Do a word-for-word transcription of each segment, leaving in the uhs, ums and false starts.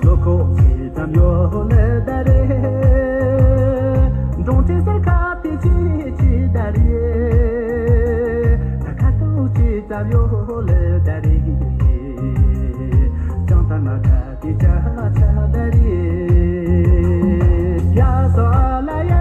ལོ་ཁོག་ཅི་ཙམ་ཡོད་ལེ་ད་རེ། འབྲོང་ཆེན་སར་ཁ་དེ་ཅི་ཅི་ད་རེ། ད་ཁ་ཏུ་ཅི་ཙམ་ཡོད་ལེ་ད་རེ། ཅང་ད་མ་ཁ་དེ་ཅ་ཅ་ད་རེ། ཡ་སོ་ལ་ཡ།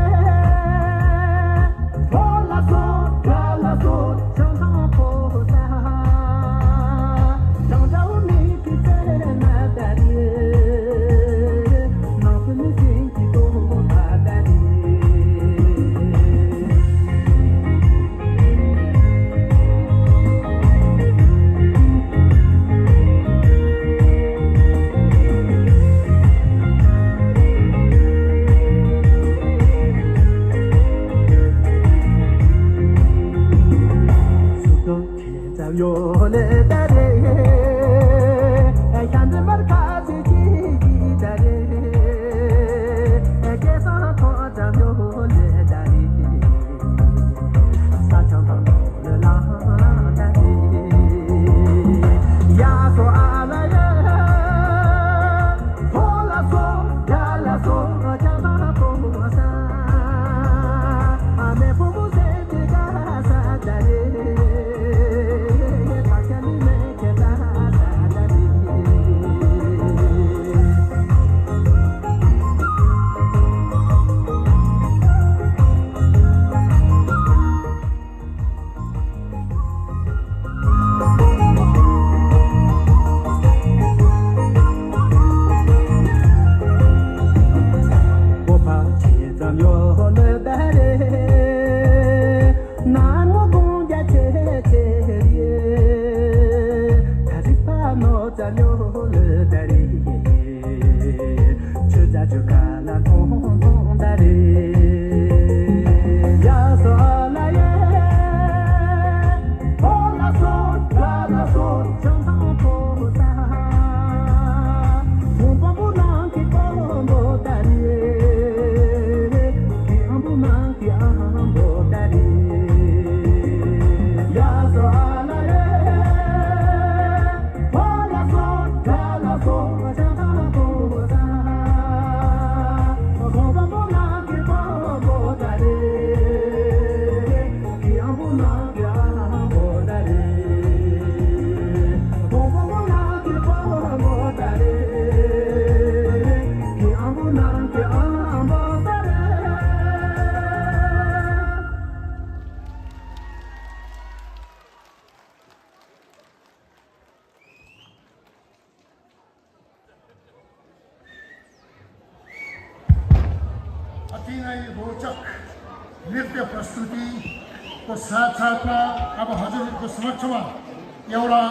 अति नै रोचक नृत्य प्रस्तुतिको साथसाथमा अब हजुरहरूको समक्षमा एउटा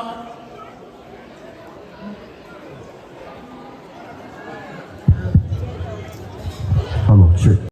Hello, sure.